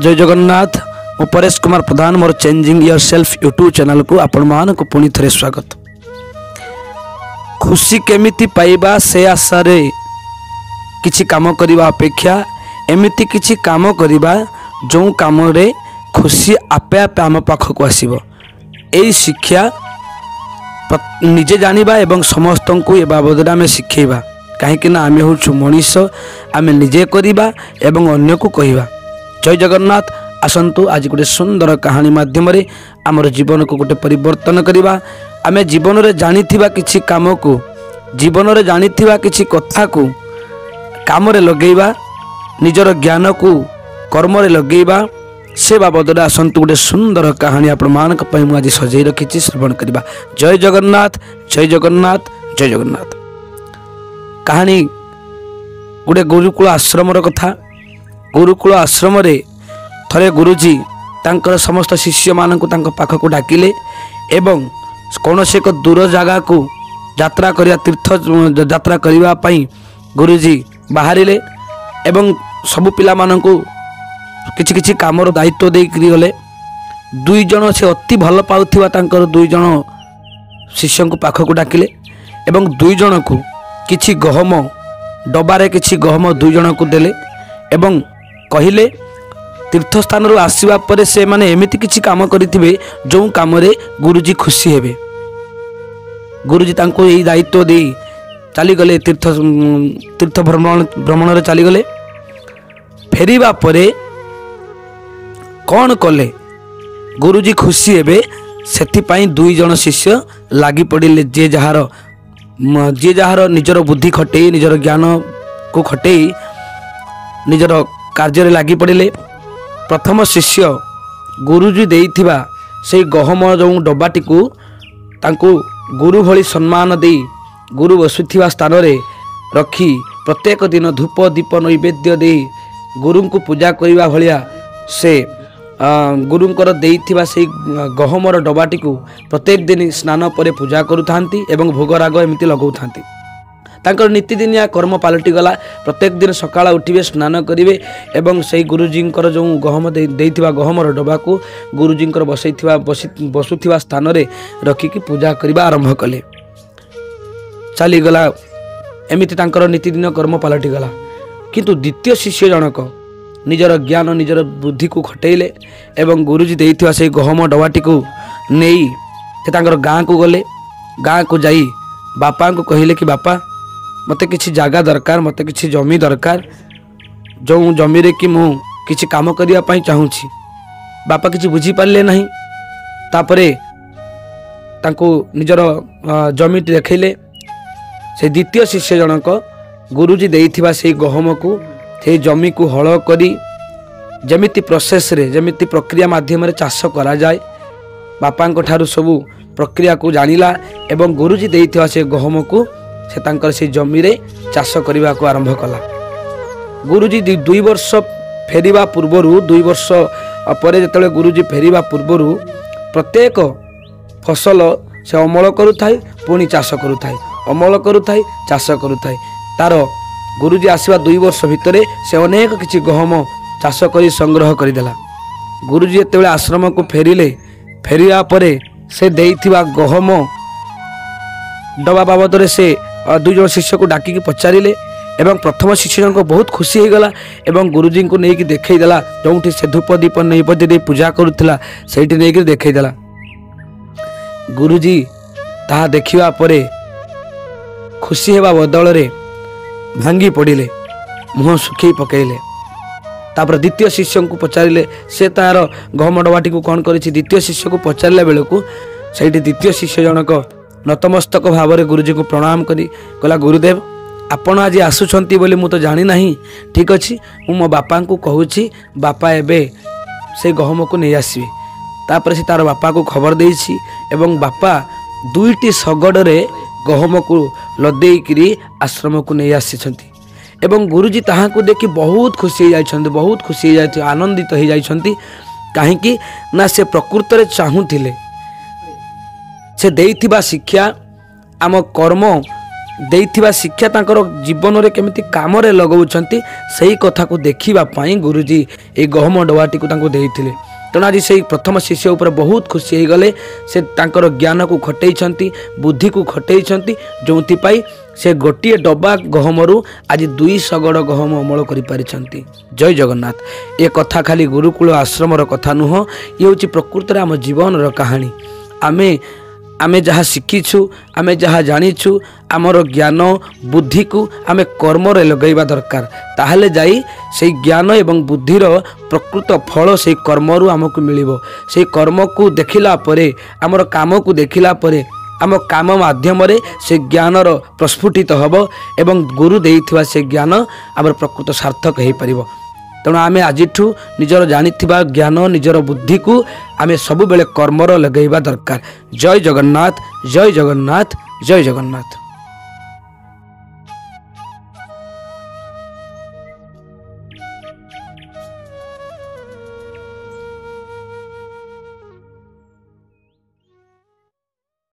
ଜୟ ଜଗନ୍ନାଥ। ମୁଁ ପରେଶ କୁମାର ପ୍ରଧାନ, ମୋର changing your self YouTube ଚ୍ୟାନେଲକୁ ଆପଣମାନଙ୍କୁ ପୁଣି ଥରେ ସ୍ୱାଗତ। ଖୁସି କେମିତି ପାଇବା ସେ ଆଶାରେ କିଛି କାମ କରିବା ଅପେକ୍ଷା ଏମିତି କିଛି କାମ କରିବା ଯେଉଁ କାମରେ ଖୁସି ଆପେ ଆପେ ଆମ ପାଖକୁ ଆସିବ। ଏଇ ଶିକ୍ଷା ନିଜେ ଜାଣିବା ଏବଂ ସମସ୍ତଙ୍କୁ ଏ ବାବଦରେ ଆମେ ଶିଖେଇବା, କାହିଁକି ନା ଆମେ ହେଉଛୁ ମଣିଷ, ଆମେ ନିଜେ କରିବା ଏବଂ ଅନ୍ୟକୁ କହିବା। ଜୟ ଜଗନ୍ନାଥ। ଆସନ୍ତୁ ଆଜି ଗୋଟେ ସୁନ୍ଦର କାହାଣୀ ମାଧ୍ୟମରେ ଆମର ଜୀବନକୁ ଗୋଟେ ପରିବର୍ତ୍ତନ କରିବା। ଆମେ ଜୀବନରେ ଜାଣିଥିବା କିଛି କାମକୁ, ଜୀବନରେ ଜାଣିଥିବା କିଛି କଥାକୁ କାମରେ ଲଗେଇବା, ନିଜର ଜ୍ଞାନକୁ କର୍ମରେ ଲଗେଇବା। ସେ ବାବଦରେ ଆସନ୍ତୁ ଗୋଟେ ସୁନ୍ଦର କାହାଣୀ ଆପଣମାନଙ୍କ ପାଇଁ ମୁଁ ଆଜି ସଜେଇ ରଖିଛି, ଶ୍ରବଣ କରିବା। ଜୟ ଜଗନ୍ନାଥ, ଜୟ ଜଗନ୍ନାଥ, ଜୟ ଜଗନ୍ନାଥ। କାହାଣୀ ଗୋଟେ ଗୁରୁକୁଳ ଆଶ୍ରମର କଥା। ଗୁରୁକୁଳ ଆଶ୍ରମରେ ଥରେ ଗୁରୁଜୀ ତାଙ୍କର ସମସ୍ତ ଶିଷ୍ୟମାନଙ୍କୁ ତାଙ୍କ ପାଖକୁ ଡାକିଲେ ଏବଂ କୌଣସି ଏକ ଦୂର ଜାଗାକୁ ଯାତ୍ରା କରିବା, ତୀର୍ଥ ଯାତ୍ରା କରିବା ପାଇଁ ଗୁରୁଜୀ ବାହାରିଲେ ଏବଂ ସବୁ ପିଲାମାନଙ୍କୁ କିଛି କିଛି କାମର ଦାୟିତ୍ୱ ଦେଇକରି ଗଲେ। ଦୁଇ ଜଣ ସେ ଅତି ଭଲ ପାଉଥିବା ତାଙ୍କର ଦୁଇ ଜଣ ଶିଷ୍ୟଙ୍କୁ ପାଖକୁ ଡାକିଲେ ଏବଂ ଦୁଇ ଜଣକୁ କିଛି ଗହମ ଡବାରେ କିଛି ଗହମ ଦୁଇ ଜଣକୁ ଦେଲେ ଏବଂ କହିଲେ, ତୀର୍ଥସ୍ଥାନରୁ ଆସିବା ପରେ ସେମାନେ ଏମିତି କିଛି କାମ କରିଥିବେ ଯେଉଁ କାମରେ ଗୁରୁଜୀ ଖୁସି ହେବେ। ଗୁରୁଜୀ ତାଙ୍କୁ ଏଇ ଦାୟିତ୍ୱ ଦେଇ ଚାଲିଗଲେ, ତୀର୍ଥ ଭ୍ରମଣରେ ଚାଲିଗଲେ। ଫେରିବା ପରେ କ'ଣ କଲେ ଗୁରୁଜୀ ଖୁସି ହେବେ, ସେଥିପାଇଁ ଦୁଇ ଜଣ ଶିଷ୍ୟ ଲାଗି ପଡ଼ିଲେ। ଯିଏ ଯାହାର ନିଜର ବୁଦ୍ଧି ଖଟେଇ, ନିଜର ଜ୍ଞାନକୁ ଖଟେଇ ନିଜର କାର୍ଯ୍ୟରେ ଲାଗି ପଡ଼ିଲେ। ପ୍ରଥମ ଶିଷ୍ୟ ଗୁରୁଜୀ ଦେଇଥିବା ସେଇ ଗହମ ଯେଉଁ ଡବାଟିକୁ ତାଙ୍କୁ ଗୁରୁ ଭଳି ସମ୍ମାନ ଦେଇ ଗୁରୁ ବସୁଥିବା ସ୍ଥାନରେ ରଖି ପ୍ରତ୍ୟେକ ଦିନ ଧୂପ ଦୀପ ନୈବେଦ୍ୟ ଦେଇ ଗୁରୁଙ୍କୁ ପୂଜା କରିବା ଭଳିଆ ସେ ଗୁରୁଙ୍କର ଦେଇଥିବା ସେଇ ଗହମର ଡବାଟିକୁ ପ୍ରତ୍ୟେକ ଦିନ ସ୍ନାନ ପରେ ପୂଜା କରୁଥାନ୍ତି ଏବଂ ଭୋଗରାଗ ଏମିତି ଲଗାଉଥାନ୍ତି। ତାଙ୍କର ନୀତିଦିନିଆ କର୍ମ ପାଲଟିଗଲା। ପ୍ରତ୍ୟେକ ଦିନ ସକାଳ ଉଠିବେ, ସ୍ନାନ କରିବେ ଏବଂ ସେଇ ଗୁରୁଜୀଙ୍କର ଯେଉଁ ଗହମ ଦେଇଥିବା ଗହମର ଡବାକୁ ଗୁରୁଜୀଙ୍କର ବସେଇଥିବା ବସୁଥିବା ସ୍ଥାନରେ ରଖିକି ପୂଜା କରିବା ଆରମ୍ଭ କଲେ। ଚାଲିଗଲା ଏମିତି ତାଙ୍କର ନୀତିଦିନ କର୍ମ ପାଲଟିଗଲା। କିନ୍ତୁ ଦ୍ୱିତୀୟ ଶିଷ୍ୟ ଜଣକ ନିଜର ଜ୍ଞାନ, ନିଜର ବୁଦ୍ଧିକୁ ଖଟେଇଲେ ଏବଂ ଗୁରୁଜୀ ଦେଇଥିବା ସେଇ ଗହମ ଡବାଟିକୁ ନେଇ ସେ ତାଙ୍କର ଗାଁକୁ ଗଲେ। ଗାଁକୁ ଯାଇ ବାପାଙ୍କୁ କହିଲେ କି ବାପା, ମୋତେ କିଛି ଜାଗା ଦରକାର, ମୋତେ କିଛି ଜମି ଦରକାର, ଯେଉଁ ଜମିରେ କି ମୁଁ କିଛି କାମ କରିବା ପାଇଁ ଚାହୁଁଛି। ବାପା କିଛି ବୁଝିପାରିଲେ ନାହିଁ। ତାପରେ ତାଙ୍କୁ ନିଜର ଜମିଟି ଦେଖେଇଲେ। ସେ ଦ୍ୱିତୀୟ ଶିଷ୍ୟ ଜଣକ ଗୁରୁଜୀ ଦେଇଥିବା ସେଇ ଗହମକୁ ସେଇ ଜମିକୁ ହଳ କରି ଯେମିତି ପ୍ରୋସେସ୍ରେ, ଯେମିତି ପ୍ରକ୍ରିୟା ମାଧ୍ୟମରେ ଚାଷ କରାଯାଏ, ବାପାଙ୍କ ଠାରୁ ସବୁ ପ୍ରକ୍ରିୟାକୁ ଜାଣିଲା ଏବଂ ଗୁରୁଜୀ ଦେଇଥିବା ସେ ଗହମକୁ ସେ ତାଙ୍କର ସେଇ ଜମିରେ ଚାଷ କରିବାକୁ ଆରମ୍ଭ କଲା। ଗୁରୁଜୀ 2 ବର୍ଷ ଫେରିବା ପୂର୍ବରୁ, 2 ବର୍ଷ ପରେ ଯେତେବେଳେ ଗୁରୁଜୀ ଫେରିବା ପୂର୍ବରୁ ପ୍ରତ୍ୟେକ ଫସଲ ସେ ଅମଳ କରୁଥାଏ, ପୁଣି ଚାଷ କରୁଥାଏ, ଅମଳ କରୁଥାଏ, ଚାଷ କରୁଥାଏ। ତାର ଗୁରୁଜୀ ଆସିବା 2 ବର୍ଷ ଭିତରେ ସେ ଅନେକ କିଛି ଗହମ ଚାଷ କରି ସଂଗ୍ରହ କରିଦେଲା। ଗୁରୁଜୀ ଯେତେବେଳେ ଆଶ୍ରମକୁ ଫେରିଲେ, ଫେରିବା ପରେ ସେ ଦେଇଥିବା ଗହମ ଡବା ବାବଦରେ ସେ ଦୁଇ ଜଣ ଶିଷ୍ୟକୁ ଡାକିକି ପଚାରିଲେ ଏବଂ ପ୍ରଥମ ଶିଷ୍ୟ ଜଣକ ବହୁତ ଖୁସି ହେଇଗଲା ଏବଂ ଗୁରୁଜୀଙ୍କୁ ନେଇକି ଦେଖେଇଦେଲା, ଯେଉଁଠି ସେ ଧୂପ ଦୀପ ନୈବେଦ୍ୟ ଦେଇ ପୂଜା କରୁଥିଲା ସେଇଠି ନେଇକି ଦେଖେଇଦେଲା। ଗୁରୁଜୀ ତାହା ଦେଖିବା ପରେ ଖୁସି ହେବା ବଦଳରେ ଭାଙ୍ଗି ପଡ଼ିଲେ, ମୁହଁ ଶୁଖେଇ ପକାଇଲେ। ତାପରେ ଦ୍ୱିତୀୟ ଶିଷ୍ୟଙ୍କୁ ପଚାରିଲେ ସେ ତାର ଗହମ ଡବାଟିକୁ କ'ଣ କରିଛି। ଦ୍ୱିତୀୟ ଶିଷ୍ୟକୁ ପଚାରିଲା ବେଳକୁ ସେଇଠି ଦ୍ୱିତୀୟ ଶିଷ୍ୟ ଜଣକ ନତମସ୍ତକ ଭାବରେ ଗୁରୁଜୀଙ୍କୁ ପ୍ରଣାମ କରି କହିଲା, ଗୁରୁଦେବ, ଆପଣ ଆଜି ଆସୁଛନ୍ତି ବୋଲି ମୁଁ ତ ଜାଣିନାହିଁ। ଠିକ୍ ଅଛି, ମୁଁ ମୋ ବାପାଙ୍କୁ କହୁଛି, ବାପା ଏବେ ସେଇ ଗହମକୁ ନେଇ ଆସିବେ। ତାପରେ ସେ ତାର ବାପାକୁ ଖବର ଦେଇଛି ଏବଂ ବାପା 2ଟି ଶଗଡ଼ରେ ଗହମକୁ ଲଦେଇକିରି ଆଶ୍ରମକୁ ନେଇ ଆସିଛନ୍ତି ଏବଂ ଗୁରୁଜୀ ତାହାଙ୍କୁ ଦେଖି ବହୁତ ଖୁସି ହେଇଯାଇଛନ୍ତି, ବହୁତ ଖୁସି ହେଇଯାଇ ଆନନ୍ଦିତ ହେଇଯାଇଛନ୍ତି। କାହିଁକି ନା ସେ ପ୍ରକୃତରେ ଚାହୁଁଥିଲେ ସେ ଦେଇଥିବା ଶିକ୍ଷା ଆମ କର୍ମ ଦେଇଥିବା ଶିକ୍ଷା ତାଙ୍କର ଜୀବନରେ କେମିତି କାମରେ ଲଗାଉଛନ୍ତି, ସେଇ କଥାକୁ ଦେଖିବା ପାଇଁ ଗୁରୁଜୀ ଏଇ ଗହମ ଡବାଟିକୁ ତାଙ୍କୁ ଦେଇଥିଲେ। ତେଣୁ ଆଜି ସେଇ ପ୍ରଥମ ଶିଷ୍ୟ ଉପରେ ବହୁତ ଖୁସି ହେଇଗଲେ। ସେ ତାଙ୍କର ଜ୍ଞାନକୁ ଖଟେଇଛନ୍ତି, ବୁଦ୍ଧିକୁ ଖଟେଇଛନ୍ତି, ଯେଉଁଥିପାଇଁ ସେ ଗୋଟିଏ ଡବା ଗହମରୁ ଆଜି 2 ଶଗଡ଼ ଗହମ ଅମଳ କରିପାରିଛନ୍ତି। ଜୟ ଜଗନ୍ନାଥ। ଏ କଥା ଖାଲି ଗୁରୁକୁଳ ଆଶ୍ରମର କଥା ନୁହଁ, ଇଏ ହେଉଛି ପ୍ରକୃତରେ ଆମ ଜୀବନର କାହାଣୀ। ଆମେ ଯାହା ଶିଖିଛୁ, ଆମେ ଯାହା ଜାଣିଛୁ, ଆମର ଜ୍ଞାନ ବୁଦ୍ଧିକୁ ଆମେ କର୍ମରେ ଲଗାଇବା ଦରକାର। ତାହେଲେ ଯାଇ ସେଇ ଜ୍ଞାନ ଏବଂ ବୁଦ୍ଧିର ପ୍ରକୃତ ଫଳ ସେଇ କର୍ମରୁ ଆମକୁ ମିଳିବ। ସେଇ କର୍ମକୁ ଦେଖିଲା ପରେ, ଆମର କାମକୁ ଦେଖିଲା ପରେ, ଆମ କାମ ମାଧ୍ୟମରେ ସେ ଜ୍ଞାନର ପ୍ରସ୍ଫୁଟିତ ହେବ ଏବଂ ଗୁରୁ ଦେଇଥିବା ସେ ଜ୍ଞାନ ଆମର ପ୍ରକୃତ ସାର୍ଥକ ହୋଇପାରିବ। ତେଣୁ ଆମେ ଆଜିଠୁ ନିଜର ଜାଣିଥିବା ଜ୍ଞାନ, ନିଜର ବୁଦ୍ଧିକୁ ଆମେ ସବୁବେଳେ କର୍ମର ଲଗାଇବା ଦରକାର। ଜୟ ଜଗନ୍ନାଥ, ଜୟ ଜଗନ୍ନାଥ, ଜୟ ଜଗନ୍ନାଥ।